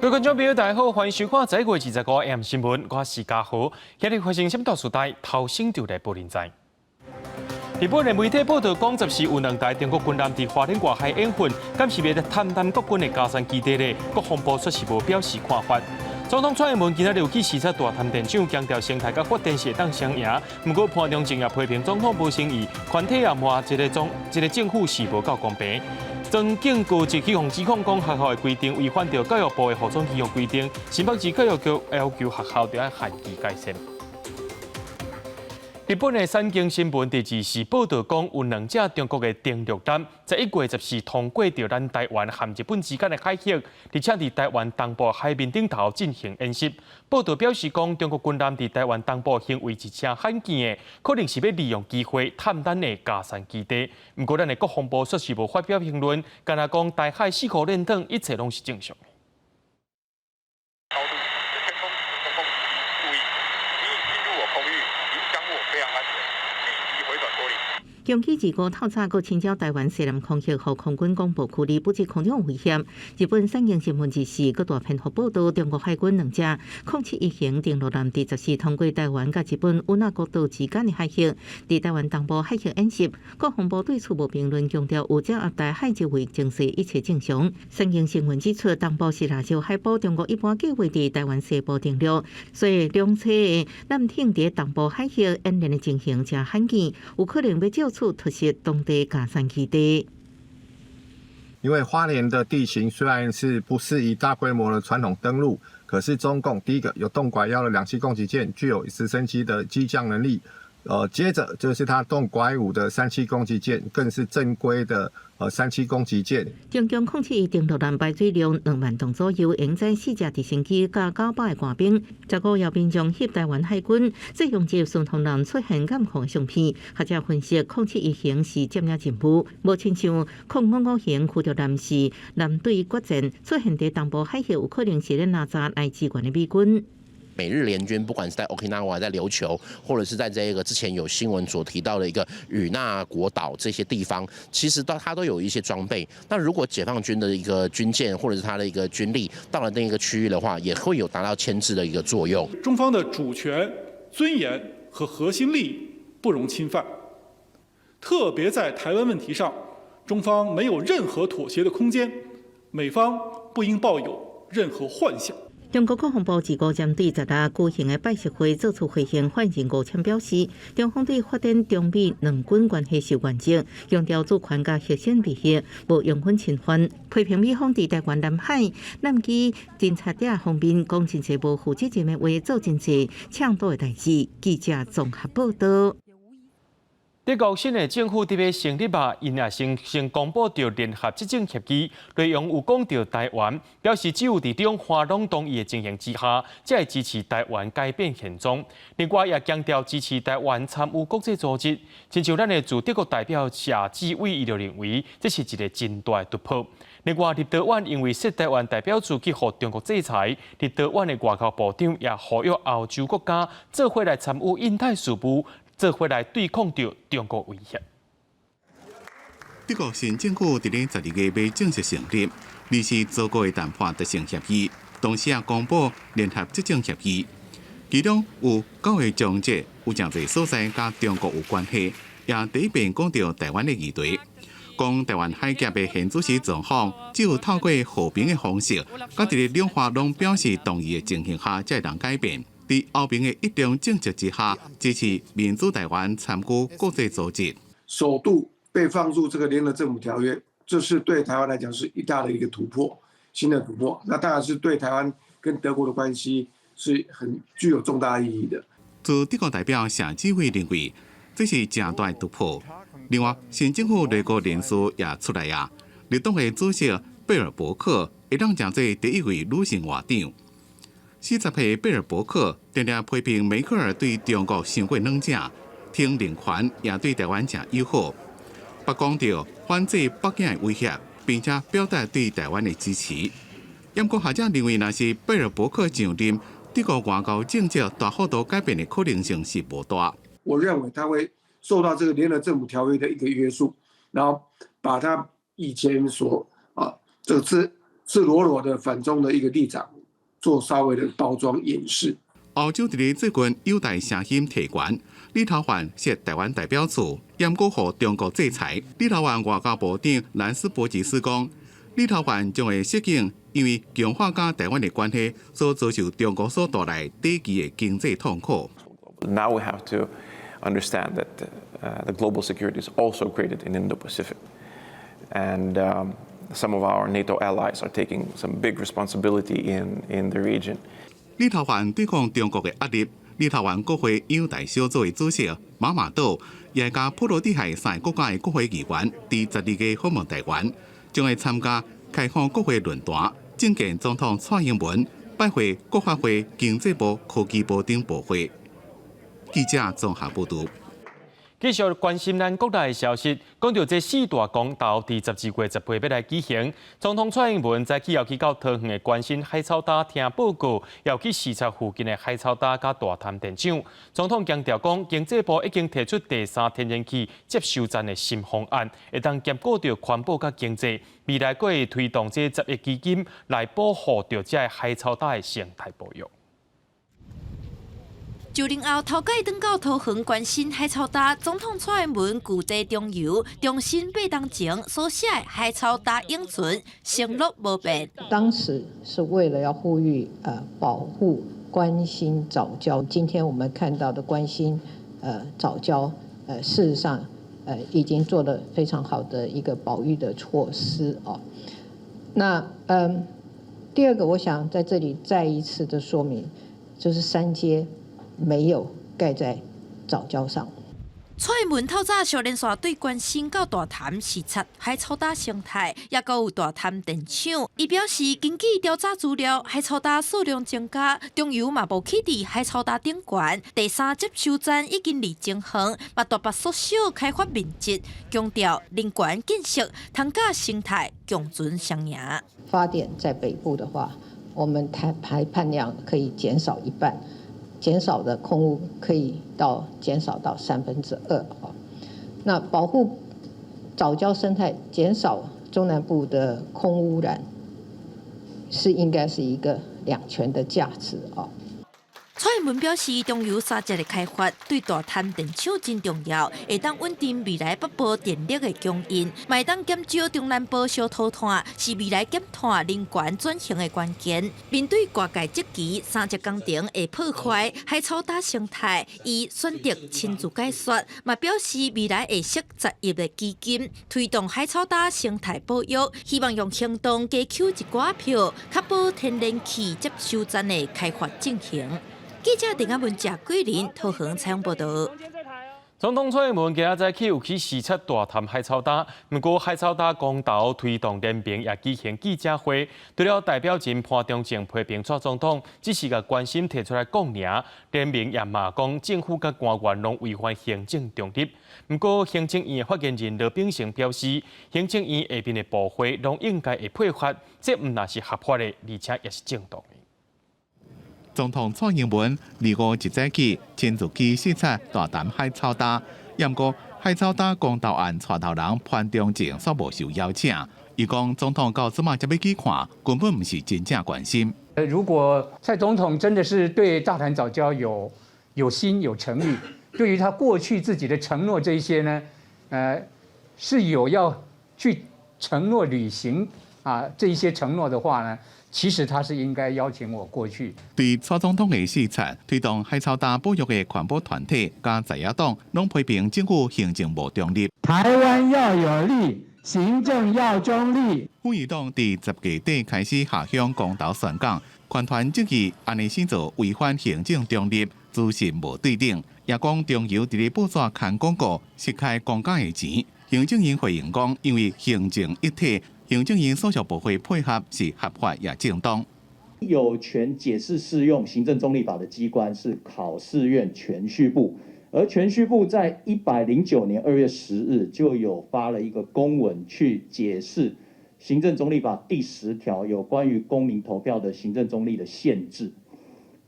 各位觀眾朋友，大家好，歡迎收看11月25 AM 新聞，我是嘉豪。今日發生什麼大事代，頭先就來報您知。日本的媒體報道講，14有兩台中國軍艦佇花蓮外海演訓，敢是欲探咱國軍的佳山基地咧？國防部煞是無表示看法。總統蔡英文今仔日有去視察大潭電廠，強調生態佮發電是會當雙贏。毋過潘忠政也批評總統無誠意，團體也罵這個總這個政府是無夠公平。莊敬高就去予指控講學校的規定違反著教育部的服裝儀容規定，新北市教育局要求學校著愛限期改善。日本的產經新聞佇24報道講，有兩隻中國的登陸艦，11月14通過著咱台灣和日本之間的海域，而且佇台灣東部海面頂頭進行演習。報道表示講，中國軍艦佇台灣東部行為是誠罕見的，可能是欲利用機會探咱的佳山基地。毋過，咱的國防部煞是無發表評論，干焦講台海四箍練轉，一切攏是正常。高度天空空空注意，你已進入我空域，影響我飛航安全，立即回轉脫離。共機25透早閣侵擾台灣西南空域，予空軍廣播區裡不止空中危險。日本產經新聞24閣大篇幅報道，中國海軍兩隻07一型登陸艦佇14通過台灣佮日本與那國島之間的海域，佇台灣東部海域演習。國防部對此無評論，強調有掌握台海周圍情勢一切正常。產經新聞指出，東部是亞洲海部，中國一般計劃佇台灣西部登陸，所以兩棲的艦艇佇東部海域演練的情形誠罕見，有可能欲藉此突襲當地佳山基地。因為花蓮的地形雖然是不適宜大規模的傳統登陸，可是中共第一個有動拐幺的兩棲攻擊艦，具有直升機的機降能力。接着就是它動拐五的三棲攻擊艦，更是正規的三棲攻擊艦。中共07一登陸艦排水量2萬噸左右，營載四架直升機佮900個官兵。15號民眾翕台灣海軍這樣級順風艦出現監控相片，學者分析07一型是佔領任務，無親像055型驅逐艦是艦隊決戰出現佇東部海域，有可能是咧拉閘來支援的美軍。美日聯軍不管是在 Okinawa、在琉球，或者是在這個之前有新聞所提到的一個與那國島這些地方，其實都它都有一些裝備。那如果解放軍的一個軍艦或者是它的一個軍力到了那個區域的話，也會有達到牽制的一個作用。中方的主權、尊嚴和核心利益不容侵犯，特別在台灣問題上，中方沒有任何妥協的空間，美方不應抱有任何幻想。中國國防部25針對16舉行的拜習會作出回應，發言人吳謙表示，中方對發展中美兩軍關係是原則，強調主權佮核心利益無容許侵犯，批評美方佇台灣南海艦機偵察點方面講真濟無負責任的話，做真濟搶賭的代誌。記者綜合報道。德國新的政府佇欲成立啊，𪜶也先公布著聯合執政協議，內容有講著台灣，表示只有佇兩岸攏同意的情形之下，才會支持台灣改變現狀。另外也強調支持台灣參與國際組織。親像咱的駐德國代表謝志偉，伊就認為這是一個真大的突破。另外，立陶宛因為設台灣代表處去予中國制裁，立陶宛的外交部長也呼籲歐洲國家做伙來參與印太事務，做伙來對抗著中國威脅。德國新政府佇咧12月欲正式成立，24做過的談判達成協議，同時也公布聯合執政協議，其中有九個章節有誠濟所在佮中國有關係，也第一遍講著台灣的議題，講台灣海峽的現主時狀況，只有透過和平的方式，佮佇咧兩岸攏表示同意的情形下，才會當改變。佇歐盟的一中政策之下，支持民主台灣參與國際組織。首度被放入這個聯合政府條約，這是對台灣來講是一大的一個突破，新的突破。那當然是對台灣跟德國的關係是很具有重大意義的。駐德國代表謝志偉認為，這是誠大的突破。另外，新政府內閣人事也出來啊，綠黨的主席貝爾伯克會當成做第一位女性外長。40歲貝爾伯克定定批評梅克爾對中國傷過軟正，挺人權也對台灣誠友好，捌講著反制北京的威脅，並且表達對台灣的支持。毋過學者認為，若是貝爾伯克上任，德國外交政策大幅度改變的可能性是無大。我認為他會受到這個聯合政府條約的一個約束，然後把他以前所這個赤裸裸的反中的一個立場。做稍微的包裝掩飾。澳洲佇咧最近友台聲音提懸，立陶宛設台灣代表處，嚴過予中國制裁。立陶宛外交部長蘭斯伯吉斯講，立陶宛將會適應因為強化佮台灣的關係所遭受中國所帶來短期的經濟痛苦。 Now we have to understand that the global security is also created in Indo-Pacific, and some of our NATO allies are taking some big responsibility in the region. 立陶宛對抗中國的壓力，立陶宛國會友台小組的主席馬馬島也佮波羅的海三個國家的國會議員，佇12月訪問台灣，將會參加開放國會論壇，政見總統蔡英文拜會國發會、經濟部、科技部等部會。記者綜合報導。繼續關心咱國內的消息，講到這四大公投佇12月18欲來舉行，總統蔡英文早起有去到桃園的關心海草礁聽報告，又去視察附近的海草礁佮大潭電廠。總統強調講，經濟部已經提出第三天然氣接收站的新方案，會當兼顧著環保佮經濟，未來閣會推動這10億基金來保護著這海草礁的生態保育。就任後頭擺轉到桃園關心海草礁，總統蔡英文舊地重遊，重申8冬前所寫的海草礁永存承諾無變。當時是為了要呼籲保護關心藻礁，今天我們看到的關心藻礁，事實上已經做得非常好的一個保育的措施哦。那第二個，我想在這裡再一次的說明，就是三接沒有蓋在藻礁上。蔡英文透早小連線對關心到大潭視察海草礁生態，也閣有大潭電廠。伊表示，根據調查資料，海草礁數量增加，中油嘛無起佇海草礁頂懸。第三接收站已經離前方，嘛大幅縮小開發面積，強調能源建設通佮生態共存雙贏。發電在北部的話，我們碳排放量可以減少一半。減少的空污可以到減少到2/3。那保護藻礁生態，減少中南部的空污染，是應該是一個兩全的價值啊。蔡英文表示，中油三接的開發對大潭電廠真重要，會當穩定未來北部電力的供應，嘛會當減少中南部燒塗炭，是未來減碳能源轉型的關鍵。面對外界質疑，三接工程會破壞海草礁生態，伊選擇親自解說，嘛表示未來會設10億的基金推動海草礁生態保育，希望用行動加抾一寡票，確保天然氣接收站的開發進行。記者鄭亞文、謝桂林桃園採訪報導。總統蔡英文今仔早起有去視察大潭海草礁，毋過海草礁公投推動聯盟也舉行記者會，除了代表人潘忠政批評蔡總統，只是共關心提出來講爾，聯盟也罵講政府佮官員攏違反行政中立。毋過行政院的發言人羅秉成表示，行政院下面的部會攏應該會配合，這毋但是合法的，而且也是正當的。總統蔡英文25一早起親自去視察大潭海草礁，毋過海草礁公投案帶頭人潘忠政煞無受邀請。伊講總統到這馬才欲去看，根本毋是真正關心。如果蔡總統真的是對大潭藻礁有心有誠意，對於他過去自己的承諾這一些呢，是有要去承諾履行啊這一些承諾的話呢，其實他是應該邀請我過去。對蔡總統的視察，推動海草礁保育的環保團體佮在野黨攏批評政府行政無中立。台灣要有力，行政要中立。副議長佇10月底開始下鄉公投宣講，環團質疑按呢先做違反行政中立，資訊無對等，也講中油佇咧報紙刊廣告，是開公家的錢。行政院回應講，因為行政一體。行政院所屬部會配合是合法也正當。有權解釋適用行政中立法的機關是考試院銓敘部，而銓敘部在109年2月10日就有發了一個公文去解釋行政中立法第10條有關於公民投票的行政中立的限制，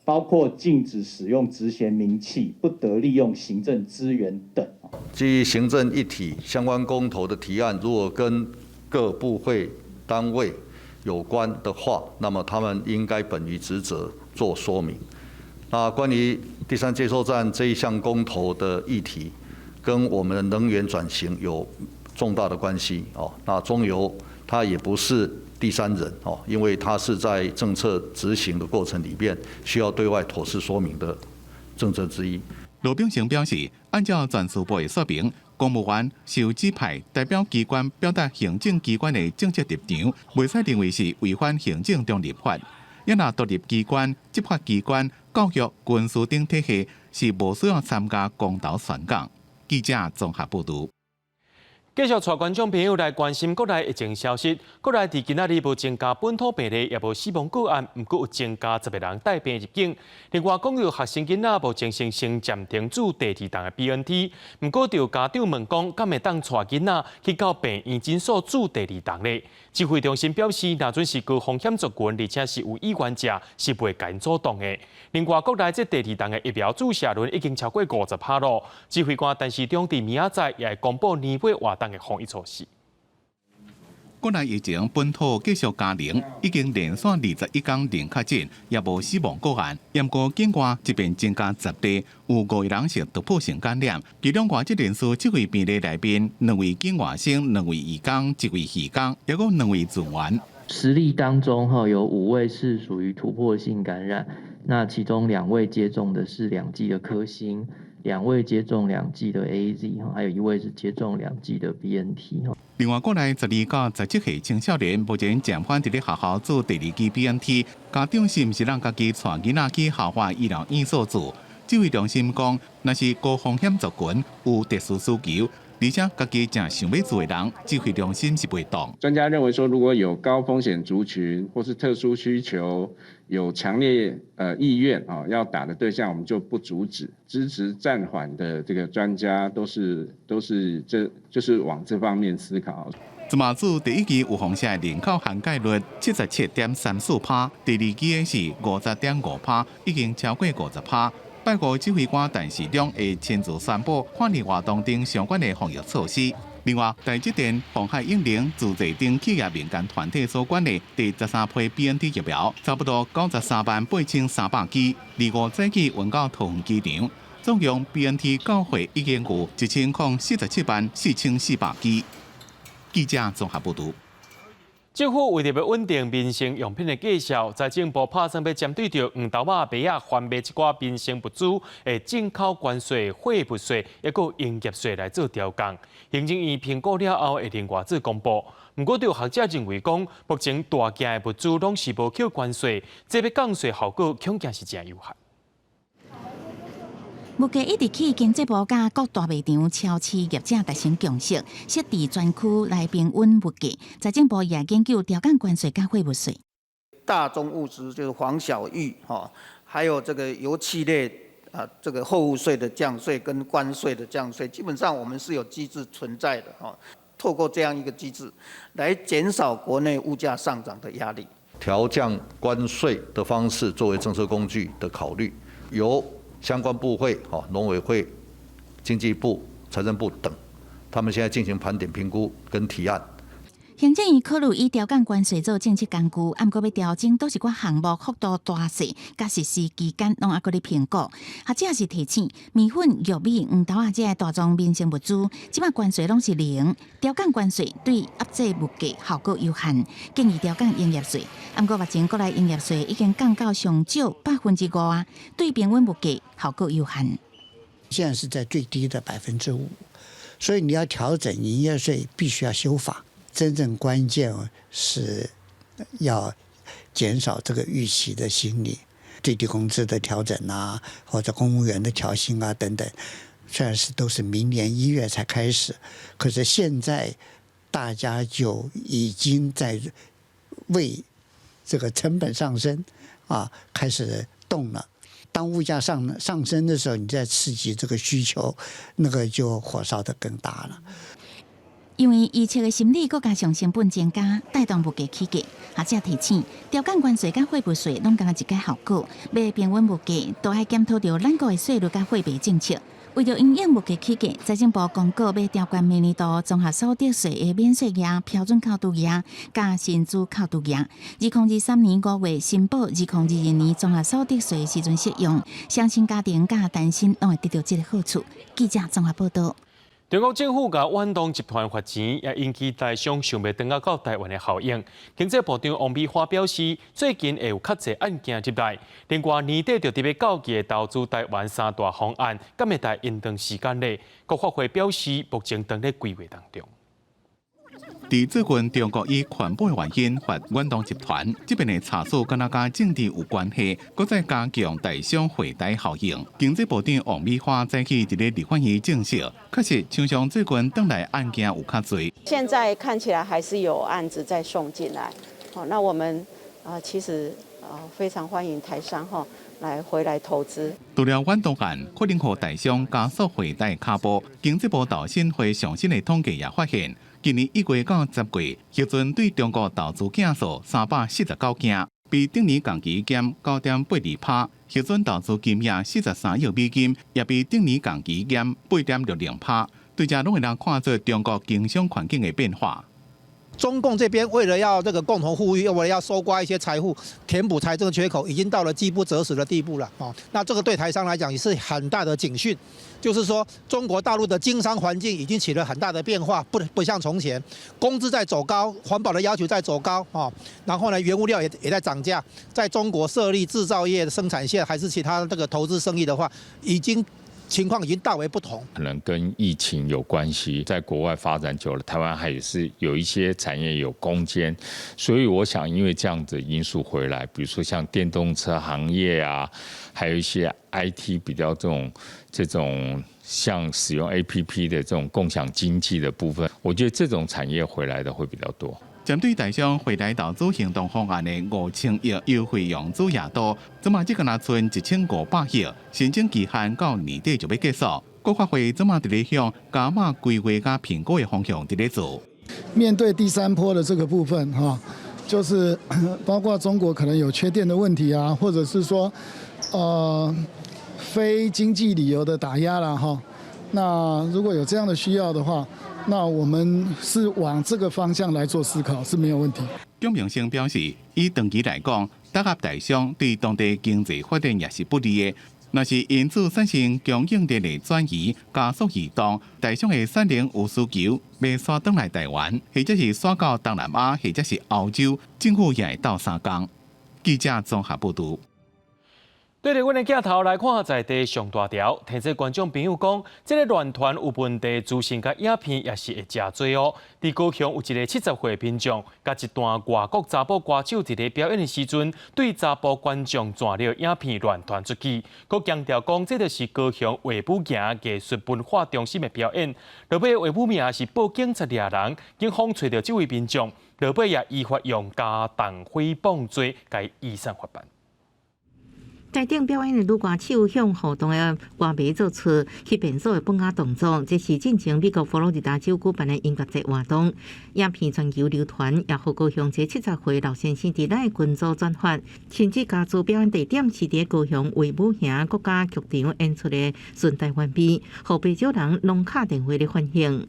包括禁止使用職銜名氣、不得利用行政資源等。基於行政一體相關公投的提案，如果跟各部會單位有關的話，那麼他們應該本於職責做說明。那關於第三接收站這一項公投的議題，跟我們的能源轉型有重大的關係哦。那中油它也不是第三人哦，因為它是在政策執行的過程裡邊需要對外妥善說明的政策之一。羅秉成表示，按照人事部的說明，公務員受指派代表機關表達行政機關的政策立場，袂使認為是違反行政中立法。也若獨立機關、執法機關、教育、軍事等體系是無需要參加公投選舉。記者綜合報導。繼續帶觀眾朋友來關心國內疫情消息。國內佇今仔日無增加本土病例，也無死亡個案，毋過有增加10個人帶病入境。另外，講有學生囡仔目前先先暫停注第二筒的 BNT，毋過就有家長問講，敢會當帶囡仔去到病院診所注第二筒咧？指揮中心表示，若準是高風險族群，而且是有意願者，是袂共𪜶阻擋的。另外，國內這第二筒的疫苗注射率已經超過50%咯。指揮官陳時中佇明仔載也會公布年尾活動的防疫措施。國內疫情本土繼續加零，已經連續21天零確診，也無死亡個案。毋過境外這邊增加10例，有5個人是突破性感染。其中外籍人士這位病例內面，兩位境外生，兩位移工，一位漁工，抑閣兩位船員。 10例當中，哈有5位是屬於突破性感染，那其中兩位接種的是兩劑的科興。2位接種兩劑的 AZ 哈，還有一位是接種兩劑的 BNT 哈。另外，國內12到17歲青少年目前暫緩佇咧學校注第二劑 BNT，家長是毋是讓家己帶囡仔去校外醫療院所注？指揮中心講，若是高風險族群有特殊需求，而且家己誠想欲注的人，指揮中心是袂擋。專家認為說，如果有高風險族群或是特殊需求，有強烈意願啊要打的對象，我們就不阻止。支持暫緩的這個專家都是這就是往這方面思考。這馬注第一劑有放射人口涵蓋率77.34%，第二劑的是50.5%，已經超過50%。拜五指揮官陳時中會親自宣布跨年活動等相關的防疫措施。另外，台積電、鴻海應能、自濟等企業民間團體所捐的第13批 BNT 疫苗，差不多93萬8300劑。25早起運到桃園機場，總共 BNT 到貨已經有1047萬4400劑。記者綜合報導。政府為著欲穩定民生用品的價數，財政部拍算欲針對著黃豆仔、麥仔販賣這寡民生物資的進口關稅、貨物稅，抑閣營業稅來做調降。行政院評估了後會另外做公布。毋過，有學者認為講，目前大件的物資攏是無扣關稅，這欲降稅效果恐驚是誠有限。物價一直起，經濟部佮各大賣場、超市業者達成共識，設置專區來平穩物價。財政部也研究調降關稅佮貨物稅。大宗物資就是黃小玉哈，還有這個油氣類啊，這個貨物稅的降稅跟關稅的降稅，基本上我們是有機制存在的哈。透過這樣一個機制，來減少國內物價上漲的壓力。調降關稅的方式作為政策工具的考慮，由相關部會、哈農委會、經濟部、財政部等，他們現在進行盤點評估跟提案。行政院考慮以調降關稅做政策工具，毋過欲調整佗一寡項目幅度大細，佮實施期間攏猶閣咧評估。學者是提醒，麵粉、玉米、黃豆仔這大宗民生物資，這擺關稅攏是零，調降關稅對壓制物價效果有限，建議調降營業稅。毋過目前國內營業稅已經降到上少5%啊，對平穩物價效果有限。現在是在最低的5%，所以你要調整營業稅，必須要修法。真正關鍵是要減少這個預期的心理，最低工資的調整啊，或者公務員的調薪啊等等，雖然是都是明年1月才開始，可是現在大家就已經在為這個成本上升啊開始動了。當物價上升的時候，你再刺激這個需求，那個就火燒得更大了。因為預測的心理，閣加上成本增加，帶動物價起價。學者提醒，調降關稅佮貨物稅攏敢若一個效果，欲平穩物價，都愛檢討著咱國的稅率佮貨幣政策。為著因應物價起價，財政部公告欲調懸明年度綜合所得稅的免稅額、標準扣除額、佮薪資扣除額。2023年5月申報2022年綜合所得稅時陣適用，雙薪家庭佮單身攏會得著這个好處。記者綜合報導。中國政府共遠東集團罰錢，也引起台商想欲轉來到台灣的效應。經濟部長王美花表示，最近會有較濟案件入來。另外年底就佇欲到期的投資台灣三大方案，敢會當延長時間咧？國發會表示，目前正咧規劃當中。佇最近中國以環保的原因罰遠東集團，這邊的查處敢若佮政治有關係，閣再加強台商回台效應。經濟部長王美花早起佇咧立法院證實，確實廠商最近轉來案件有較濟。現在看起來還是有案子在送進來，好，那我們啊其實啊非常歡迎台商哈來回來投資。除了遠東案，可能予台商加速回台跤步。經濟部投審會上新的統計也發現，今年1月到10月，彼陣對中國投資件數349件，比頂年同期減9.82%。彼陣投資金額43億美金，也比頂年同期減8.60%。對這攏會當看出中國經商環境的變化。中共這邊為了要這個共同富裕，又為了要搜刮一些財富，填補財政缺口，已經到了飢不擇食的地步了。哦，那這個對台商來講也是很大的警訊，就是說中國大陸的經商環境已經起了很大的變化，不像從前，工資在走高，環保的要求在走高，哦，然後呢，原物料也在漲價，在中國設立製造業的生產線，還是其他這個投資生意的話，已經。情況已經大為不同，可能跟疫情有關係，在國外發展久了，台灣還是有一些產業有空間，所以我想因為這樣子因素回來，比如說像電動車行業啊，還有一些 IT 比較這種像使用 APP 的這種共享經濟的部分，我覺得這種產業回來的會比較多。針對台商回台投資行動方案的5000億優惠融資額度，這馬只敢若賰1500億，申請期限到年底就欲結束。國發會這馬佇咧向加碼規劃佮評估的方向佇咧做。面對第三波的這個部分，哈，就是包括中國可能有缺電的問題啊，或者是說，非經濟理由的打壓啦，哈。那如果有這樣的需要的話，那我們是往這個方向來做思考是沒有問題。蔣明生表示，以長期來講，打壓台商對當地經濟發展也是不利的。若是因此產生供應鏈的轉移、加速移動，台商的產能有需求，欲徙轉來台灣，或者是徙到東南亞，或者是歐洲，政府也會鬥相共。記者綜合報導。對著阮的鏡頭來看，在地上大條，提醒觀眾朋友講，這个亂傳有問題資訊佮影片也是會誠濟哦。佇高雄有一个70歲民眾，共一段外國查埔歌手佇咧表演的時陣，對查埔觀眾傳了影片亂傳出去，閣強調講這就是高雄衛武營藝術文化中心的表演。落尾衛武營是報警察掠人，警方揣著這位民眾，落尾也依法用加重誹謗罪共伊移送法辦。台頂表演的女歌手向互動的歌迷做出去變數的蹦仔動作，這是進前美國佛羅里達州舉辦的音樂節活動。影片全球流傳，也予高雄這70歲老先生佇咱的群組轉發，甚至加註表演地點是佇高雄衛武營國家劇場演出的純台灣味，予不少人攏敲電話咧反映。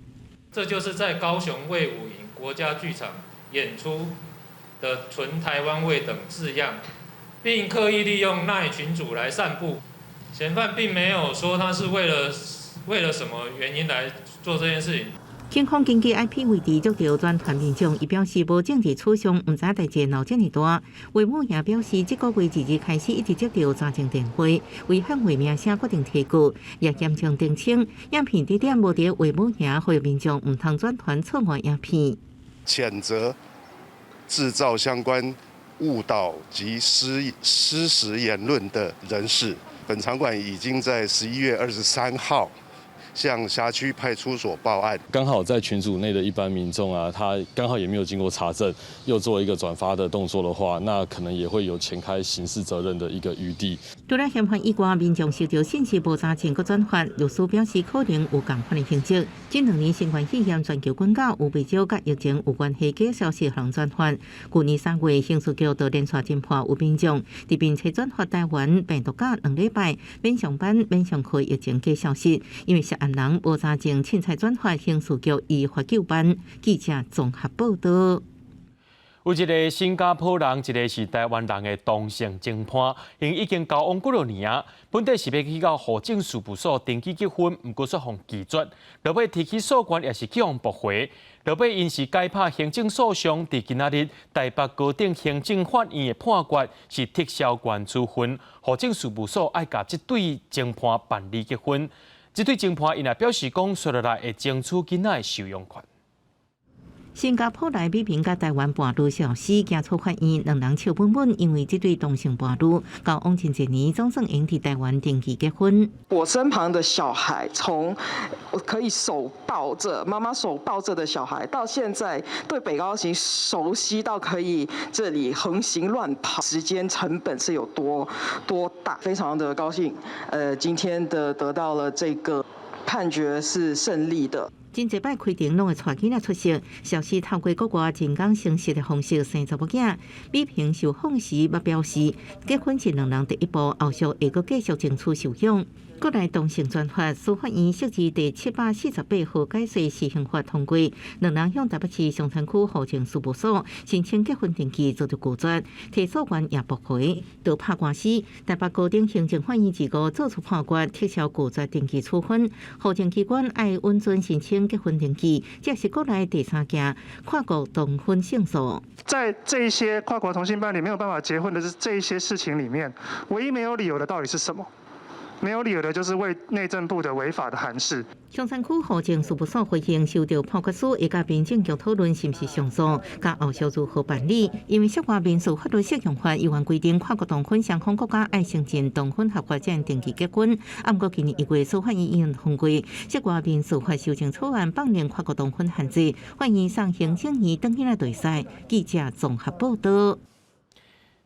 這就是在高雄衛武營國家劇場演出的純台灣味等字樣。並刻意利用 LINE 群組來散布，嫌犯並沒有說他是為了什麼原因來做這件事情。警方根據 IP 位置捉著轉傳民眾，伊表示無政治取向，毋知代誌鬧這麼大。衛武營表示，這個月2日開始一直接著詐情電話，違反會名聲決定提告，也嚴正澄清，影片地點無佇衛武營，呼籲民眾毋通轉傳錯誤影片。譴責製造相關誤導及失實言論的人士，本場館已經在11月23號向轄區派出所報案。剛好在群組內的一般民眾啊，他剛好也沒有經過查證，又做一個轉發的動作的話，那可能也會有前開刑事責任的一個餘地。除了嫌犯以外，民眾收到信息無查證閣轉發，律師表示可能有仝款的形式。這兩年新冠肺炎全球滾到有袂少佮疫情有關係假消息予人轉發。舊年三月，刑事局就連續偵破有民眾佇面冊轉發台灣病毒隔兩禮拜免上班、免上課疫情假消息，因為涉案人無查證，凊彩轉發，刑事局依法究辦。記者綜合報道。有一个新加坡人，一个是台灣人的同性情伴，𪜶已經交往幾若年啊。本底是欲去到戶政事務所登記結婚，毋過煞予拒絕，落尾提起訴願也是去予駁回。落尾𪜶是改拍行政訴訟，佇今仔日台北高等行政法院的判決是撤銷原處分，戶政事務所愛共這對情伴辦理結婚。這對情伴𪜶也表示講，紲落來會爭取囡仔的收養權。新加坡來美平佮台灣伴侶小西行出法院，兩人笑本本，因為這對同性伴侶交往真濟年，總算會佇台灣登記結婚。我身旁的小孩，從可以手抱着媽媽手抱着的小孩，到現在對北高行熟悉到可以這裡橫行亂跑，時間成本是有多多大？非常的高興，今天的得到了這個判決是勝利的。真濟擺開庭攏會帶囡仔出席，小西透過國外人工生殖的方式生查某囝。美平受訪時捌表示，結婚是兩人第一步，後續會閣繼續爭取收養。國內同性轉發，司法院釋字第748號解釋施行法通過，兩人向台北市松山區戶政事務所申請結婚登記，遭到拒絕，提訴願也駁回，就拍官司。台北高等行政法院二五做出判決，撤銷拒絕登記處分，戶政機關愛允准申請結婚登記，這是國內第三件跨國同婚勝訴。在這一些跨國同性伴侶沒有辦法結婚的這一些事情裡面，唯一沒有理由的到底是什麼？沒有理由的，就是為內政部的違法的函釋。松山區戶政事務所回應收到判決書，會佮民政局討論是毋是上訴，佮後續如何辦理。因為涉外民事法律適用法有關規定，跨國同婚雙方國家愛承認同婚合法才能登記結婚。啊，毋過今年一月，司法院已經通過涉外民事法修正草案，放任跨國同婚限制，法院送行政院轉去來對賽。記者綜合報道。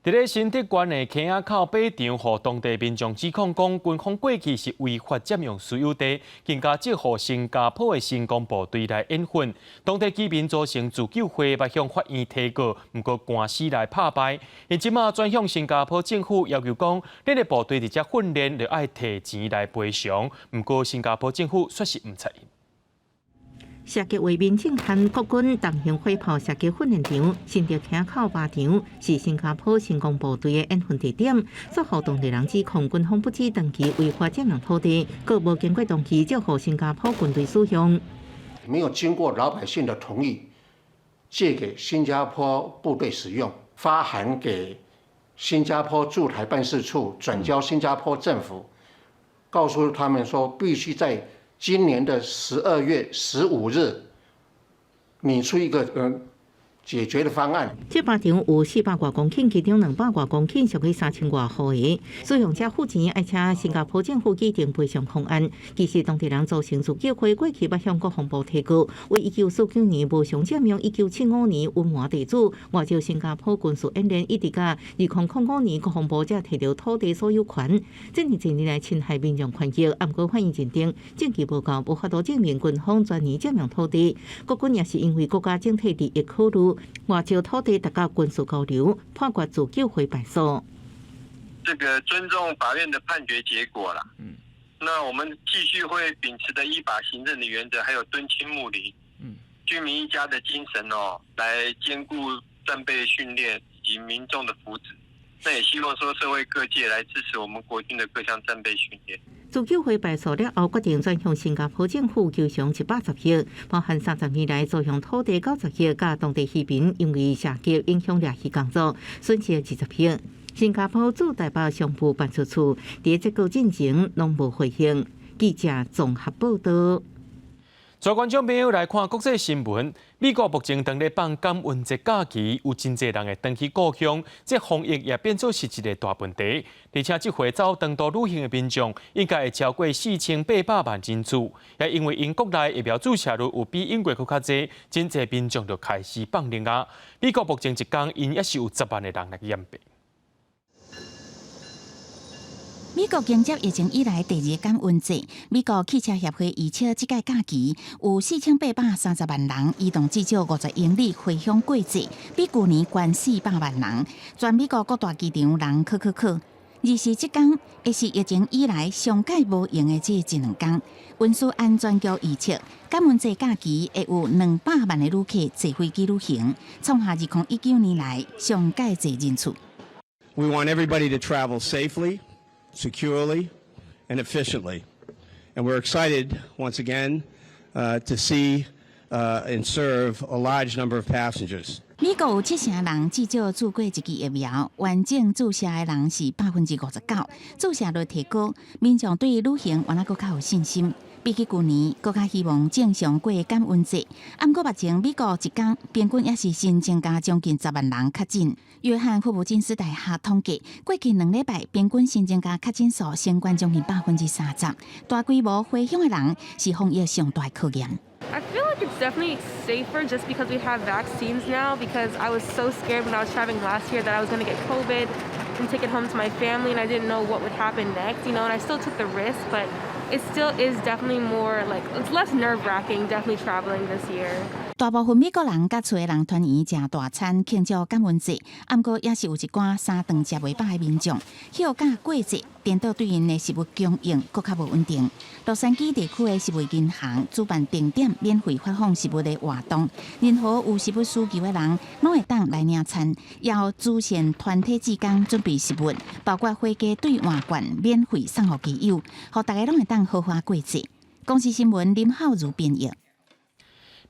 佇咧新竹縣的坑仔口靶場，予當地民眾指控講，軍方過去是違法佔用私有地，更加借予新加坡的神功部隊來演訓。當地居民組成自救會，欲向法院提告，毋過官司來拍敗。𪜶這馬轉向新加坡政府要求講，恁的部隊佇遮訓練，就愛提錢來賠償。毋過新加坡政府煞是毋採。射擊畫面震撼國軍重型火炮射擊訓練場，新竹坑口靶場是新加坡神功部隊的演訓地點。煞予當地人指控軍方不止長期違法佔用土地，閣無經過同意就予新加坡軍隊使用。沒有經過老百姓的同意，借給新加坡部隊使用，發函給新加坡駐台辦事處，轉交新加坡政府，告訴他們說必須在今年的12月15日，擬出一個解決的方案。這靶場有400外公頃，其中200外公頃屬於3000外戶的使用者付錢，愛請新加坡政府擬定賠償方案。其實當地人組成自救會，過去捌向國防部提告，為1949年無償佔用1975年隱瞞地主，外借新加坡軍事演練，一直到2005年國防部才提著土地所有權。這爾濟年來侵害民眾權益，毋過法院認定證據無夠，無法度證明軍方全年佔用土地。國軍也是因為國家整體利益考慮，外借土地達到軍事交流，判決自救會敗訴。這個尊重法院的判決結果啦。那我們繼續會秉持的依法行政的原則，還有敦親睦鄰、軍民一家的精神哦，來兼顧戰備訓練以及民眾的福祉。那也希望說社會各界來支持我們國軍的各項戰備訓練。自救會敗訴了後，決定轉向新加坡政府求償110億，包含30年來租用土地90億，佮當地漁民因為射擊影響獵魚工作，損失20億。新加坡駐台北商務辦事處佇這個進前攏無回應。記者綜合報道。全觀眾朋友來看國際新聞。美國目前當咧放感恩節假期，有真濟人會轉去故鄉，這防疫也變做是一個大問題。而且這回走長途旅行的民眾，應該會超過4800萬人次。也因為𪜶國內疫苗注射率有比英國閣較濟，真濟民眾就開始放靈啊。美國目前一工𪜶也是有10萬个人來染病。美國迎接疫情以來第二個感恩節，美國汽車協會預測，這屆假期有4830萬人移動至少50英里回鄉過節，比舊年懸400萬人。全美國各大機場人洘洘洘。二是這工會是疫情以來上蓋無閒的這一兩工。運輸安全局預測，感恩節假期會有200萬的旅客坐飛機旅行，創下2019年來上蓋濟人次。 We want everybody to travel safely, securely, and efficiently. And we're excited once again to see and serve a large number of passengers. 美國有七成人至少注過一劑疫苗，完整注射的人是59%，注射率提高，民眾對旅行猶閣較有信心。比起舊年，閣較希望正常過感恩節。毋過目前美國一工平均也是新增加將近10萬人確診。約翰霍普金斯大學統計，過去2禮拜平均新增加確診數升懸將近30%。大規模回鄉的人是防疫上大考驗。 I feel like it's definitely safer just because we have vaccines now. Because I was so scared when I was traveling last year that I was going to get COVID and take it home to my family, and I didn't know what would happen next, and I still took the risk, but it still is definitely more like it's less nerve wracking definitely traveling this year. 大部分美國人佮厝的人團圓食大餐慶祝感恩節，毋過也是有一寡三頓食袂飽的民眾，休假過節，顛倒對𪜶的食物供應閣較無穩定。洛杉磯地區的食物銀行主辦定點免費發放食物的活動，任何有食物需求的人攏會當來領餐。由慈善團體志工準備食物，包括火雞兌換券免費送予街友，予大家攏會當好好過節。公視新聞林浩如編譯。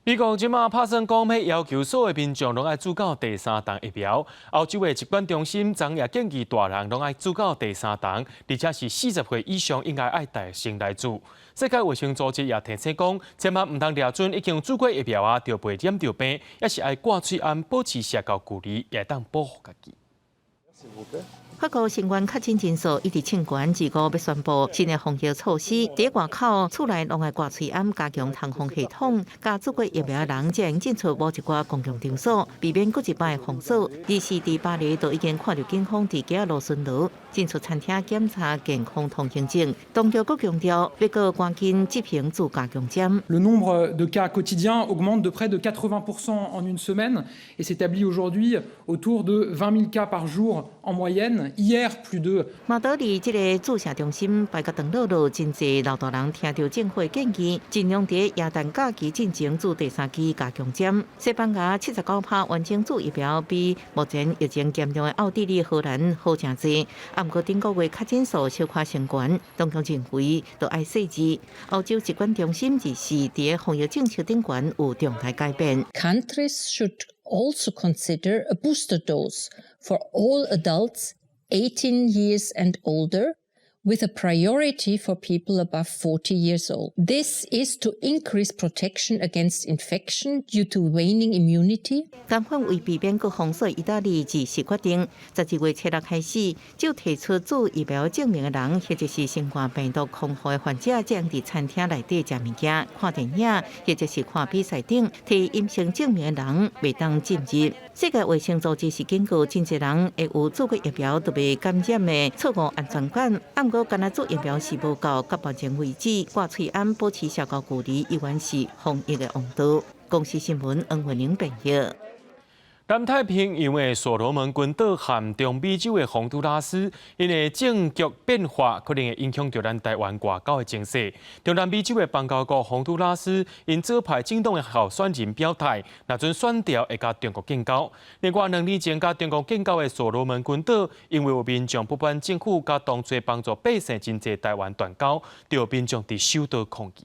美國這馬拍算講，欲要求所有民眾攏愛注到第三針疫苗。歐洲的疾管中心昨也建議大人攏愛注到第三針，而且是40歲以上應該愛先來注。世界衛生組織也提醒講，千萬毋通掠準已經注過疫苗啊，就袂染著病，抑是愛掛喙罨保持社交距離，也會當保護家己。法國新冠確診人數一直衝懸，二五欲宣布新的防疫措施，佇外口厝內攏愛掛喙罨，加強通風系統，佮注過疫苗的人才會進出某一寡公共場所，避免閣一擺封鎖。二是佇巴黎都已經看著警方佇街仔路巡邏，進出餐廳檢查健康通行證。當局閣強調，欲閣趕緊執行注加強針。 Le nombre de cas quotidiens augmente de près de 80% en une semaine et s'établit aujourd'hui autour de 20 000 cas par jour en moyenne. Hier, plus de 馬德里這个注射中心排甲長囉囉，真濟老大人聽著政府的建議，盡量佇耶誕假期進前注第三劑加強針。西班牙79%完成注疫苗，比目前疫情嚴重的奧地利、荷蘭好誠濟。啊，毋過頂個月確診數小可升懸，當局認為著愛細緻。歐洲疾管中心二四佇防疫政策頂懸有重大改變。 Countries should also consider a booster dose for all adults 18 years and older, with a priority for people above 40 years old. This is to increase protection against infection due to waning immunity. 共款為避免閣封鎖，意大利二四決定，12月7日開始，就提出注疫苗證明的人，或者是新冠病毒康復的患者，才會佇餐廳內底食物件、看電影，或者是看比賽等，提陰性證明的人袂當進入。世界衛生組織是警告，真濟人會有注過疫苗都袂感染的錯誤安全感。毋過，干焦注疫苗是無夠，到目前為止，掛喙罨保持社交距離，依然是防疫的王道。公視新聞黃慧玲編譯。南太平洋的所羅門群島和中美洲的洪都拉斯，𪜶的政局變化可能會影響著咱台灣外交的情勢。中南美洲的邦交國洪都拉斯，𪜶左派政黨的候選人表態，若准選著會佮中國建交。另外，2年前佮中國建交的所羅門群島，因為有民眾不滿政府佮當初幫助百姓真濟台灣斷交，就有民眾佇首都抗議。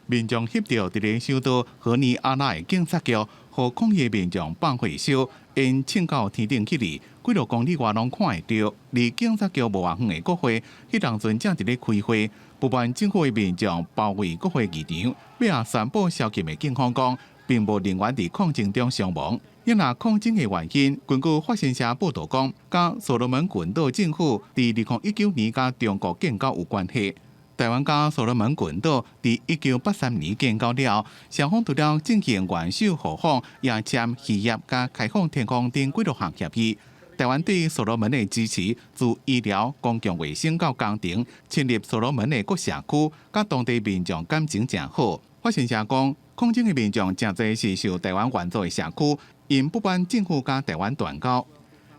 民眾翕著佇咧首都河尼阿拉的警察局，予抗議民眾放火燒，煙衝到天頂去哩，幾若公里外攏看會著。離警察局無偌遠的國會，彼當陣正佇咧開會，不滿政府的民眾包圍國會議場，欲宣布宵禁的警方講，並無人員佇抗爭中傷亡。因若抗爭的原因，根據法新社報導講，佮所羅門群島政府佇2019年佮中國建交有關係。台灣佮所羅門群島佇1983年建交了，雙方除了進行元首互訪，也簽漁業佮開放天空等幾落項協議。台灣對所羅門的支持，自醫療、公共衛生到工程，侵入所羅門的各社區，佮當地民眾感情誠好。法新社講，抗爭的民眾誠濟是受台灣援助的社區，𪜶不滿政府佮台灣斷交。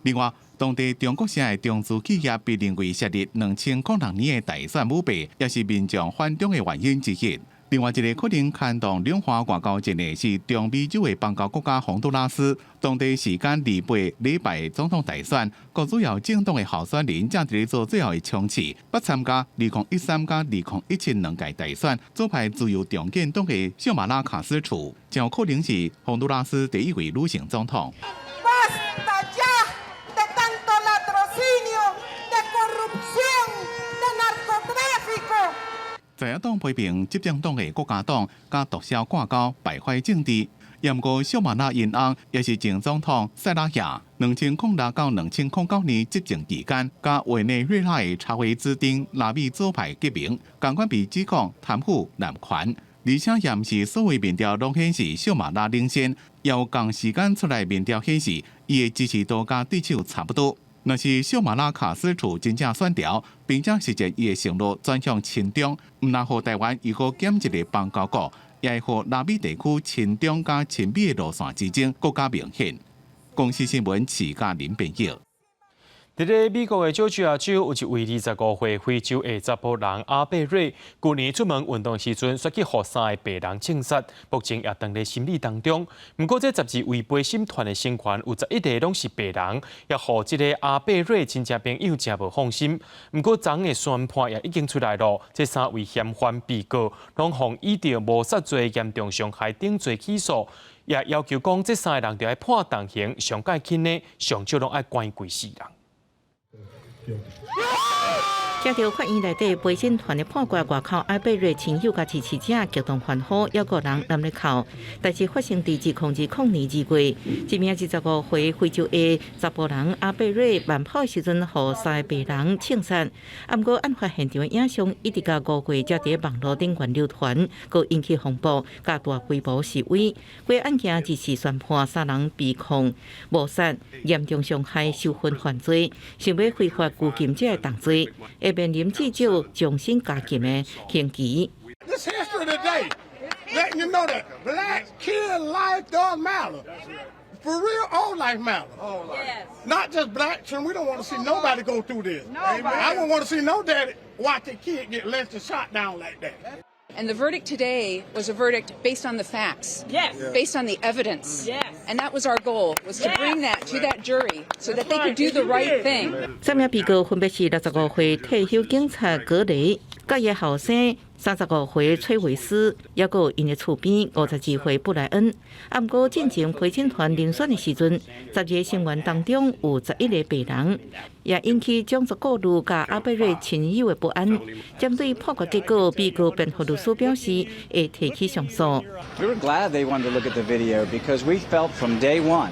另外，當地中國城的中資企業被認為涉入2006年的大選舞弊，也是民眾反中的原因之一。另外一個可能牽動兩岸外交戰的是中美洲的邦交國家宏都拉斯。當地時間28禮拜總統大選，各主要政黨的候選人正佇咧做最後的衝刺，捌參加2013佮2017兩屆大選，左派自由重建黨的小馬拉卡斯楚，將可能是宏都拉斯第一位女性總統。 Basta ya de tanto latrocinio, de corrupción, de narcotráfico. 在野黨批評執政黨的國家黨佮毒梟掛鈎，敗壞政治。毋過小馬拉𪜶翁也是前總統塞拉亞，2006到2009年執政期間，佮委內瑞拉的查韋茲等拉美左派結盟，仝款被指控貪腐濫權，而且也毋是所有民調攏顯示小馬拉領先，有仝時間出來民調顯示，伊的支持度佮對手差不多。若是小馬拉卡斯楚真正選著，並且實踐伊的承諾轉向親中，毋但予台灣又閣減一個邦交國，也會予拉美地區親中佮親美的路線之爭閣較明顯。公視新聞徐嘉林編譯。佇咧美國的喬治亞州，有一位25歲非洲裔查埔人阿貝瑞，舊年出門運動時陣，煞去予三个白人槍殺，目前也當咧審理當中。毋過，這12位陪審團的成員有11個攏是白人，也予這个阿貝瑞親戚朋友誠無放心。毋過，昨的宣判也已經出來囉，這三位嫌犯被告攏予依著謀殺罪、嚴重傷害等罪起訴，也要求講這三个人著愛判重刑，上蓋輕的上少攏愛關規世人。聽著法院內底陪審團的判決，外口阿貝瑞親友佮支持者激動歡呼，猶閣有人攬咧哭。代誌發生佇2020年2月，一名25歲非洲裔查埔人阿貝瑞慢跑時陣，予三個白人槍殺。啊，毋過案發現場的影像一直到5月才佇網路頂懸流傳，閣引起風波，佮大規模示威。規案件這次宣判三人被控謀殺、嚴重傷害、受訓犯罪，想欲非法拘禁者的重罪，會面臨至少終身監禁的刑期。 This history today, letting you know that black kid life does matter. For real, all life matter. Not just black children. We don't want to see nobody go through this. I don't want to see no daddy watch a kid get lynched and shot down like that. And the verdict today was a verdict based on the facts, based on the evidence. And that was our goal, was to bring that to that jury so that they could do the right thing. 三名被告分別是65歲退休警察格雷、佮伊後生35歲崔維斯，猶閣𪜶的厝邊52歲布萊恩。啊，毋過進前陪審團遴選的時陣，12個成員當中有11個白人，也引起種族顧慮佮阿貝瑞親友的不安。針對判決結果，被告辯護律師表示會提起上訴。 We were glad they wanted to look at the video because we felt from day one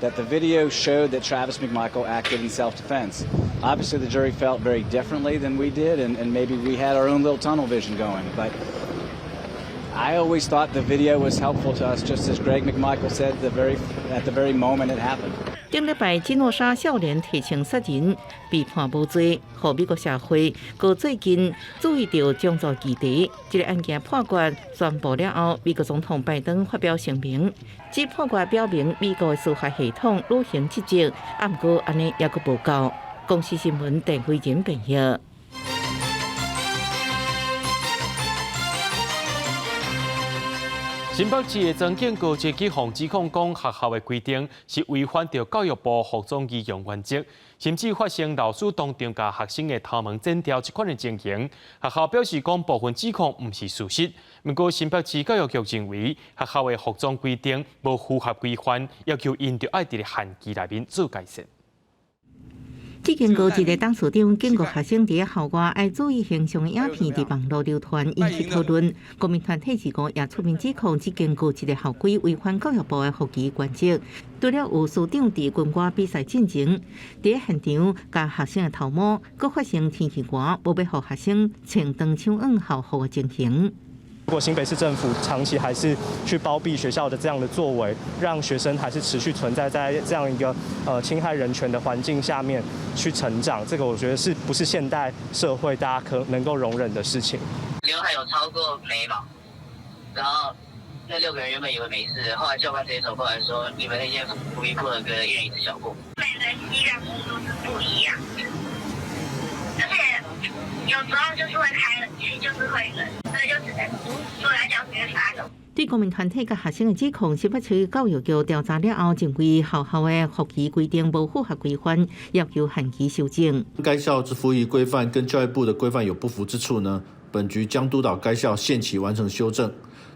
that the video showed that Travis McMichael acted in self-defense. Obviously, the jury felt very differently than we did, and maybe we had our own little tunnel vision going. But I always thought the video was helpful to us, just as Greg McMichael said at the very moment it happened. 頂禮拜，基諾莎少年提槍殺人被判無罪，予美國社會閣最近注意著種族議題。這个案件判決宣布了後，美國總統拜登發表聲明，指判決表明美國的司法系統履行職責，啊，毋過按呢猶閣無夠。公視新聞鄧慧仁編譯。新北市的莊敬高捷去予指控講學校的規定是違反著教育部服裝儀容原則，甚至發生老師當場共學生的頭毛剪掉這款的情形。學校表示講部分指控毋是事實，毋過新北市教育局認為學校的服裝規定無符合規範，要求𪜶著愛佇咧限期內面做改善。這間高一个董事長警告學生佇校外愛注意形象的影片佇網路流傳，引起討論。公民團體二五也出面指控這間高一的校規違反教育部的服儀原則。除了有師長佇軍歌比賽進前，佇現場共學生的頭毛，閣發生天氣寒，無欲予學生穿長手腕校服的情形。如果新北市政府長期還是去包庇學校的這樣的作為，讓學生還是持續存在在這樣一個侵害人權的環境下面去成長，這個我覺得是不是現代社會大家可能夠容忍的事情？劉海有超過眉毛，然後那六個人原本以為沒事，後來教官直接走過來說：你們那件服衣褲的哥一人一隻小過。每個人膝蓋弧度是不一樣的，而且有時候就是會開冷氣，就是會冷，所以就只能坐在教室裡發抖。對公民團體佮學生的指控，新北市教育局調查了後，認為學校的服儀規定無符合規範，要求限期修正。該校之服儀規範跟教育部的規範有不符之處呢，本局將督導該校限期完成修正。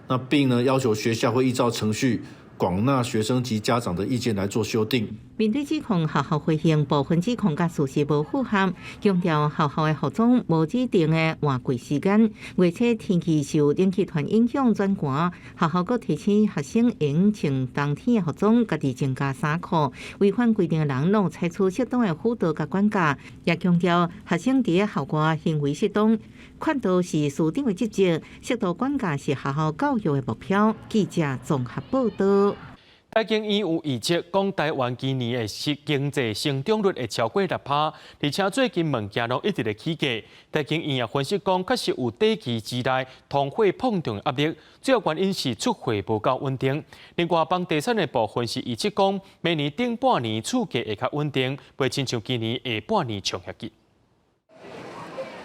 那並呢要求學校會依照程序廣納學生及家長的意見來做修訂。面對指控，學校回應部分指控佮事實無符合，強調學校的服裝無指定的換季時間，月初天氣受冷氣團影響轉寒，學校閣提醒學生應穿冬天的服裝，家己增加衫褲，違反規定的人攏採取適當的輔導佮管教，也強調學生佇校外行為失當，勸導是師長的職責，適度管教是學校教育的目標。記者綜合報道。台經院有預測，講台灣今年的經濟成長率會超過6%，而且最近物件攏一直咧起價。台經院也分析講，確實有短期之內通貨膨脹的壓力，主要原因是出貨無夠穩定。另外，房地產的部分是預測講，明年頂半年厝價會較穩定，袂親像今年下半年衝遐緊。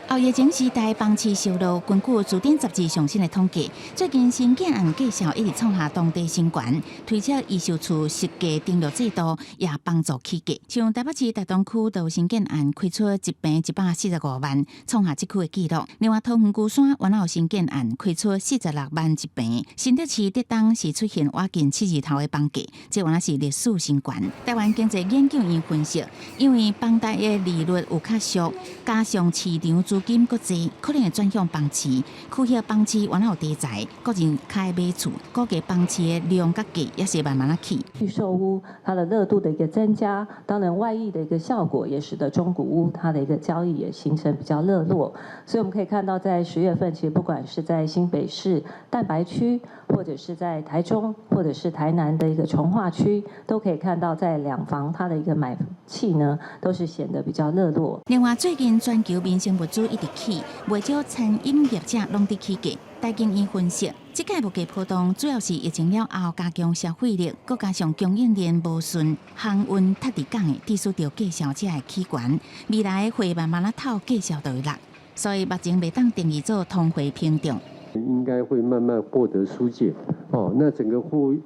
後疫情時代，房市受落。根據自頂雜誌上新的統計，最近新建案價數一直創下當地新高，推測預售厝實價登錄制度也幫助起價。像台北市大東區就新建案開出一坪145萬，創下這區的紀錄。另外，桃園龜山原來有新建案開出46萬一坪，新竹市竹東是出現倚近七字頭的房價，這原來是歷史新高。台灣經濟研究院分析，因為房貸的利率有較俗，加上市場資金閣濟，可能會轉向房市。區域房市原來有題材，個人較愛買厝，估計房市的量佮價也是慢慢仔起。預售屋它的熱度的一個增加，當然外溢的一個效果，也使得中古屋它的一個交易也形成比較熱絡。所以我們可以看到，在10月份，其實不管是在新北市蛋白區，或者是在台中，或者是台南的一個重劃區，都可以看到在兩房它的一個買氣呢，都是顯得比較熱絡。另外，最近全球民生物資一直起，袂少餐飲業者攏佇起價。台經院分析，這屆物價波動主要是疫情了後加強消費力，閣加上供應鏈無順，航運塞佇港的，致使著價數才會起懸。未來會慢慢仔透，價數就會落，所以目前袂當定義做通貨膨脹。應該會慢慢獲得疏解，哦，那整個貨，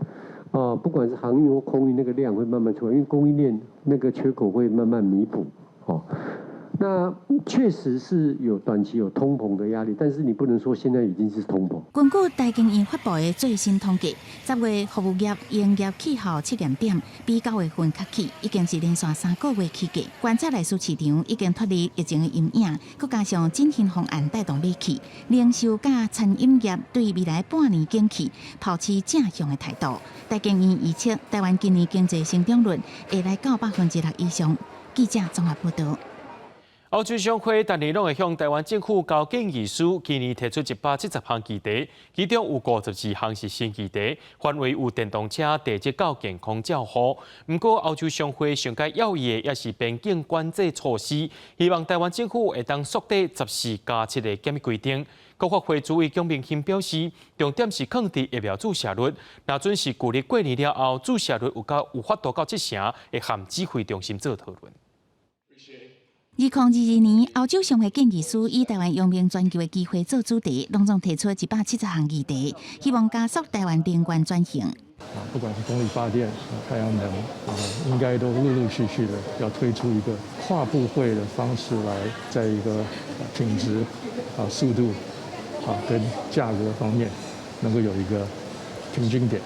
啊，不管是航運或空運，那個量會慢慢出來，因為供應鏈那個缺口會慢慢彌補，哦。那確實是有短期有通膨的壓力，但是你不能說現在已經是通膨。根據台經院發布的最新統計，10月服務業營業氣候測驗點比9月份較起，已經是連續3個月起價。觀察內需市場已經脫離疫情的陰影，閣加上振興方案帶動買氣，零售佮餐飲業對未來半年景氣抱持正向的態度。台經院預測，台灣今年經濟成長率會來到6%以上。記者綜合報道。歐洲商會逐年攏會向台灣政府交建議書，今年提出170項議題，其中有52項是新議題，範圍有電動車、地質到健康照護。毋過歐洲商會上蓋要的也是邊境管制措施，希望台灣政府會當縮短14加7的檢疫規定。國發會主委蔣明钦表示，重點是控制疫苗注射率，若準是舊曆過年了後，注射率有法度到七成，會和指揮中心做討論。2022年歐洲商會建議書以台灣揚名全球的機會做主題，攏總提出170項議題，希望加速台灣能源轉型。啊，不管是風力發電、太陽能，啊，應該都陸陸續續的要推出一個跨部會的方式來，在一個品質、啊速度、啊跟價格方面，能夠有一個平均點。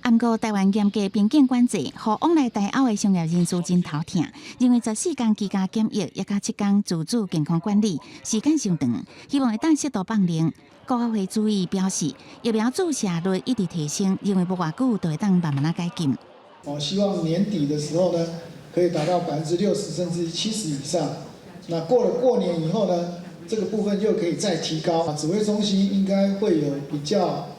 啊，毋過台灣嚴格邊境管制，予往來台歐的商業人士真頭疼，認為14天居家檢疫，抑加7天自主健康管理，時間傷長，希望會當適度放寬。國發會主委表示，疫苗注射率一直提升，認為無偌久就會當慢慢仔解禁。我希望年底的時候呢，可以達到60%甚至70以上。那過了過年以後呢，這個部分又可以再提高。指揮中心應該會有比較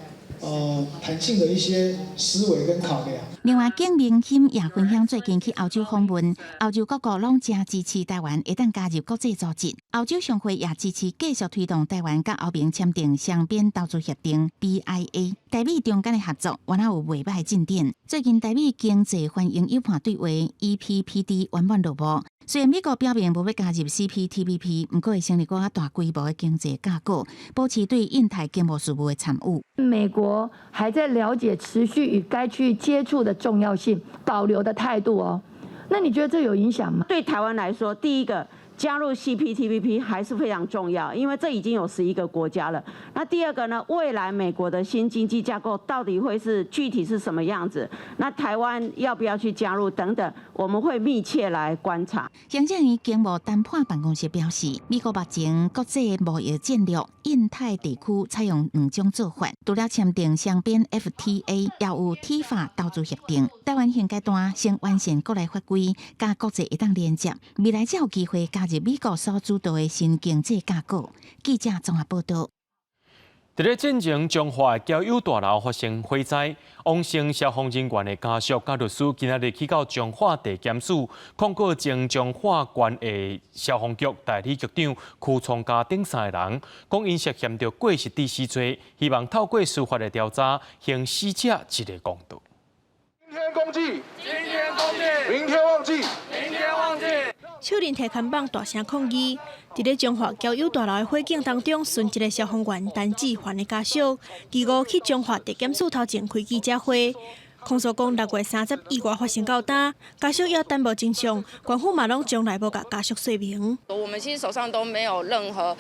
彈性的一些思維跟考量。另外，景明鑫也分享最近去歐洲訪問，歐洲各國攏誠支持台灣會當加入國際組織。歐洲商會也支持繼續推動台灣佮歐盟簽訂雙邊投資協定 BIA，台美中間的合作原來有袂䆀進展。最近台美經濟繁榮友伴對話 EPPD 圓滿落幕。雖然美國表明無欲加入 CPTPP，毋過會成立閣較大規模的經濟架構，保持對印太經貿事務的參與。美國還在了解持續與該區域接觸的重要性，保留的態度哦。那你覺得這有影響嗎？對台灣來說，第一個加入 CPTPP 還是非常重要，因為這已經有11個國家了。那第二個呢？未來美國的新經濟架構到底會是具體是什麼樣子？那台灣要不要去加入等等，我們會密切來觀察。行政院經貿談判辦公室表示，美國目前國際貿易戰略印太地區採用兩種做法，除了簽訂雙邊 FTA，也有 TIFA 投資協定。台灣現階段先完善國內法規，佮國際會當連接，未來才有機會加入美國所主導的新經濟架構。記者綜合報道。佇咧進前彰化交友大樓發生火災，王姓消防人員的家屬佮律師今仔日去到彰化地檢署控告前彰化縣的消防局代理局長邱創嘉等三个人，講𪜶涉嫌著過失致死罪，希望透過司法的調查，還死者一个公道。今天公祭，今天公祭，明天忘記，明天忘記。手拎提看板大聲抗議，佇咧彰化交友大樓的火警當中，殉職的消防員陳志環的家屬，二五去彰化地檢署頭前開記者會，控訴講6月30意外發生到今，家屬猶等無真相，縣府嘛攏從來無共家屬說明。我們其實手上都沒有任何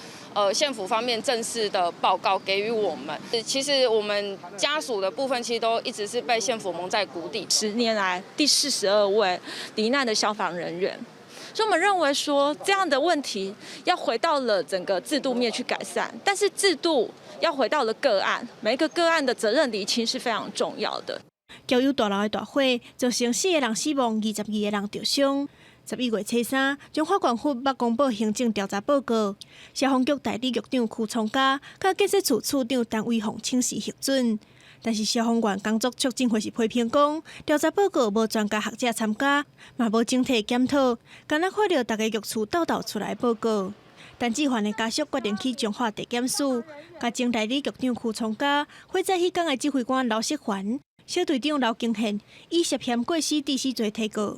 縣府方面正式的報告給予我們。其實我們家屬的部分，其實都一直是被縣府蒙在鼓底。10年來第42位罹難的消防人員。所以我們認為說，這樣的問題要回到了整個制度面去改善，但是制度要回到了個案，每一個個案的責任釐清是非常重要的。交友大樓的大火造成四個人死亡，22個人著傷。11月初3，彰化縣府捌公布行政調查報告，消防局代理局長邱創嘉、佮建設處處長陳威鳳請辭核准。但是消防員工作促進會是批評講，調查報告無專家學者參加，嘛無整體檢討，敢若看著逐个局處鬥鬥出來報告。陳志環的家屬決定去彰化地檢署，共前代理局長邱創嘉、火災彼工的指揮官劉世環、小隊長劉敬憲以涉嫌過失致死罪提告。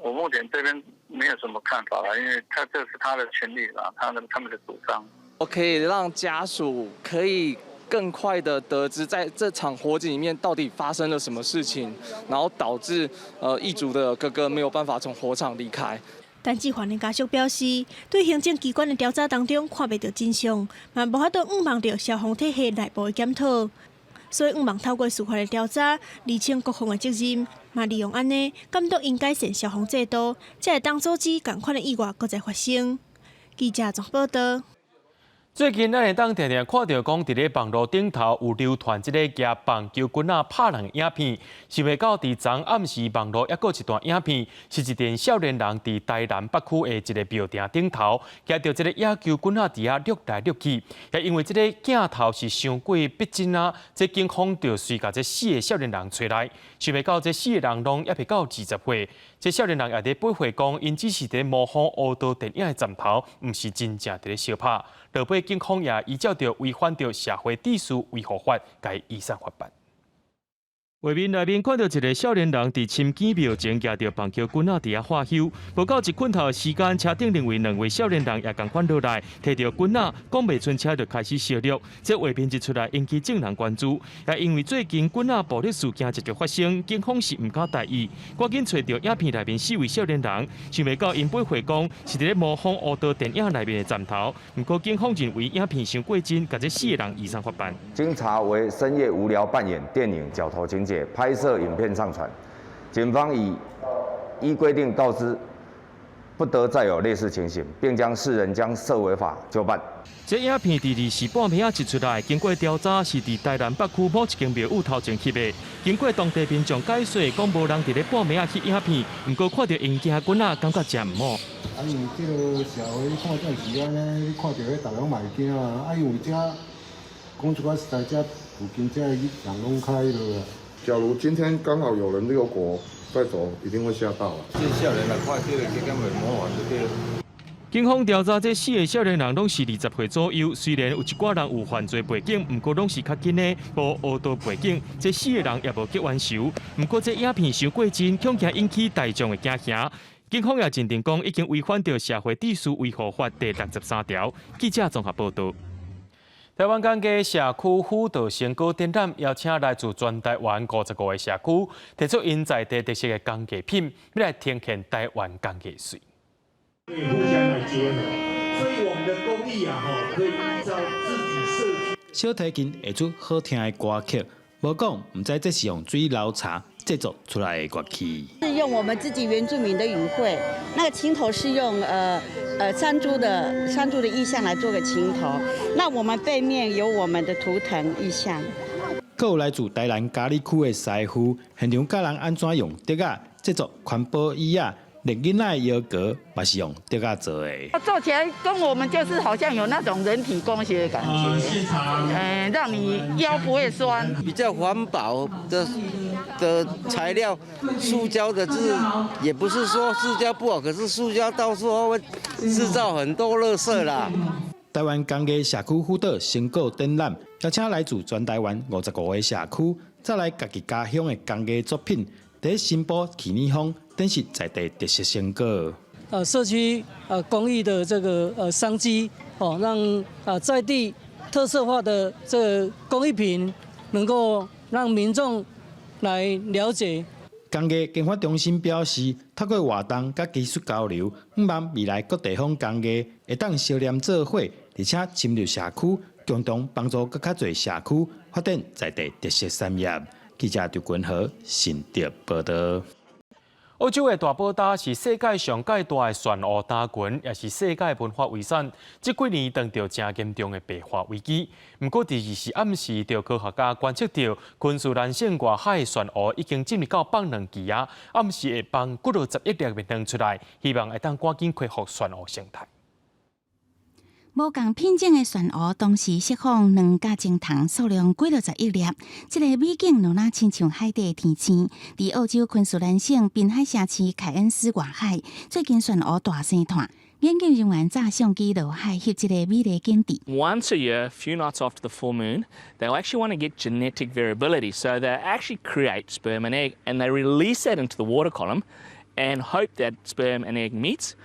我目前這邊沒有什麼看法啦，因為他這是他的權利啦，他們的主張。我可以讓家屬可以更快的得知，在這場火警裡面到底發生了什麼事情，然後導致遺囑的哥哥沒有辦法從火場離開。陳志環的家屬表示，對行政機關的調查當中看袂著真相，嘛無法度向望著消防體系內部的檢討，所以向望透過司法的調查，釐清各方的責任，嘛利用按呢監督𪜶改善消防制度，才會當阻止仝款的意外閣再發生。記者綜報道。最近咱會當定定看著講，佇咧網路頂頭有流傳這个舉棒球棍仔拍人的影片，想袂到佇昨暗時網路猶閣一段影片，是一陣少年人佇台南北區的一个廟埕頂頭，舉著這个野球棍仔佇遐掠來掠去，也因為這个鏡頭是傷過逼真啊，這警方就隨共這四个少年人揣來，想袂到這四个人攏猶未到20歲，這少年人也佇駁回講，𪜶只是佇模仿烏道電影的陣頭，毋是真正佇咧相拍。落尾警方也依照著違反著社會秩序維護法，共伊移送法辦。畫面內面看著一个少年人佇深坑廟前舉著棒球棍仔佇遐喝溼，無夠一分頭的時間，車頂另外兩位少年人也仝款落來，提著棍仔，講袂出車就開始相掠。這畫面一出來，引起眾人關注。也因為最近棍仔暴力事件一直發生，警方是毋敢大意，趕緊揣著影片內面四位少年人，想袂到𪜶駁回講是佇咧模仿烏道電影內面的陣頭。毋過警方認為影片傷過真，共這四个人移送法辦。經查為深夜無聊扮演電影角頭情景。節拍攝影片上傳，警方已依規定告知，不得再有類似情形，並將四人將涉違法究辦。這影片佇二時半暝仔一出來，經過調查是佇台南北區某一間廟宇頭前翕的。經過當地民眾解說，講無人佇咧半暝仔翕影片，毋過看著𪜶行軍仔，感覺誠毋好。啊，因為這個社會看這時按呢，你看著彼逐家攏嘛會驚啊！啊，因為這講出來實在，這附近這人攏較彼落啊。假如今天剛好有人溜國再走，一定會嚇到啊！這少年來看這個，加減會模範就對。警方調查，這四个少年人攏是20歲左右，雖然有一寡人有犯罪背景，毋過攏是較緊的，無黑道背景。這四个人也無結冤仇，毋過這影片傷過真，恐驚引起大眾的驚嚇。警方也認定講，已經違反著社會秩序維護法第63條。記者綜合報導。台灣工藝社區輔導成果展覽，邀請來自全台灣55個社區，提出𪜶在地特色的工藝品，欲來呈現台灣工藝媠。可以互相來結合，所以我們的工藝啊，吼，可以依照自己社區。小提琴會出好聽的歌曲，無講毋知這是用水流茶製作出來的樂器。是用我們自己原住民的語彙，那個琴頭是用山豬的意象來做個琴頭。那我們背面有我們的圖騰意象。閣有來自台南佳里區的師傅，現場教人按怎用竹仔製作環保椅仔。連囡仔的搖閣嘛是用竹仔做的。做起來跟我們就是好像有那種人體工學的感覺，嗯，讓你腰不會酸。比較環保的材料，塑膠的，就是也不是說塑膠不好，可是塑膠到時候會製造很多垃圾啦。台灣工藝社區輔導成果展覽，邀請來自全台灣55個社區，帶來家己家鄉的工藝作品，佇新埔奇耳坊展示在地特色成果。社區工藝的這個商機，哦，讓在地特色化的這個工藝品，能夠讓民眾來了解。工藝研發中心表示，透過活動佮技術交流，向望未來各地方工藝會當相連做伙，而且深入社區，共同幫助閣較濟社區發展在地特色產業。記者張君和新竹報導。澳洲的大堡礁是世界上蓋大的漩渦礁群，也是世界文化遺產。這幾年遇著誠嚴重的白化危機。毋過，佇24暗時，著科學家觀測著昆士蘭省外海的漩渦已經進入到放卵期啊，暗時會放幾落十億粒的卵出來，希望會當趕緊恢復漩渦生態。無仝品種的漩渦同時釋放卵佮精蟲，數量幾落十億粒。這個美景就若親像海底的天星。佇澳洲昆士蘭省濱海城市凱恩斯外海，最近漩渦大生湠。研究人員載相機落海翕這個美麗景致。 Once a year, few nights after the full moon, they actually want to get genetic variability. So they actually create sperm and egg, and they release that into the water column, and hope that sperm and egg meets.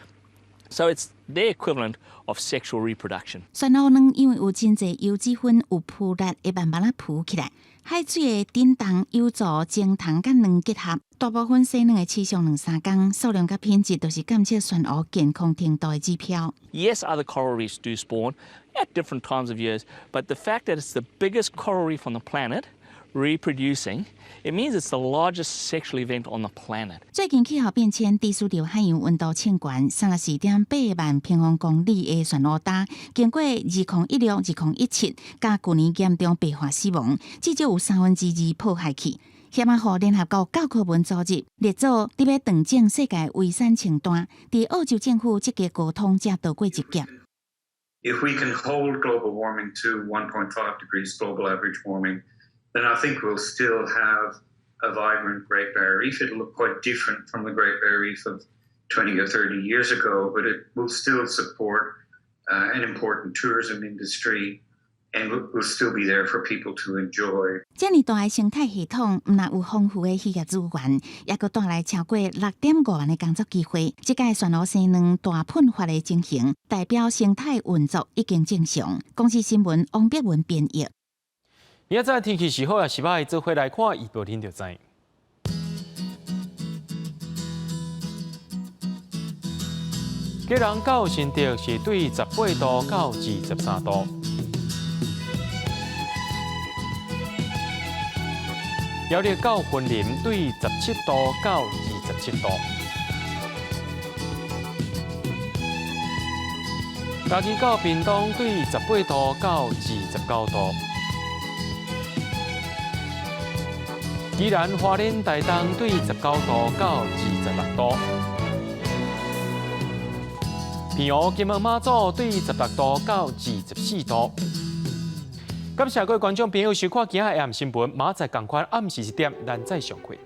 So it's their equivalent of sexual reproduction. 漩渦卵因為有真濟油脂分有浮力，會慢慢仔浮起來。海水的振動有助精蟲佮卵結合。大部分生卵會持續兩三工，數量佮品質都是監測漩渦健康程度的指標。 Yes, other coral reefs do spawn at different times of years, but the fact that it's the biggest coral reef on the planet reproducing, it means it's the largest sexual event on the planet. 最近氣候變遷，持續著海洋溫度升懸，34.8萬平方公里的漩渦礁，經過2016、2017，佮舊年嚴重白化死亡，至少有2/3破壞去。協予聯合國教科文組織列做佇欲斷種世界遺產清單，佇澳洲政府積極溝通，才逃過一劫。 If we can hold global warming to 1.5 degrees global average warming, then I think we'll still have a vibrant Great Barrier Reef. It'll look quite different from the Great Barrier Reef of 20 or 30 years ago, but it will still support an important tourism industry and will still be there for people to enjoy. 遮爾大的生態系統，毋但有豐富的漁業資源，也閣帶來超過6.5萬的工作機會。這擺漩渦生卵大噴發的情形，代表生態運作已經正常。公視新聞王碧文編譯。明仔載天氣是好抑是䆀，做伙來看預報，恁就知。基隆到新竹是對18度到23度。苗栗到雲林對17度到27度。嘉義到屏東對18度到29度。宜蘭花蓮台東對19度到26度。平湖金門馬祖對16度到24度。感謝各位觀眾朋友收看今仔日新聞，明仔載仝款暗時1點，咱再相會。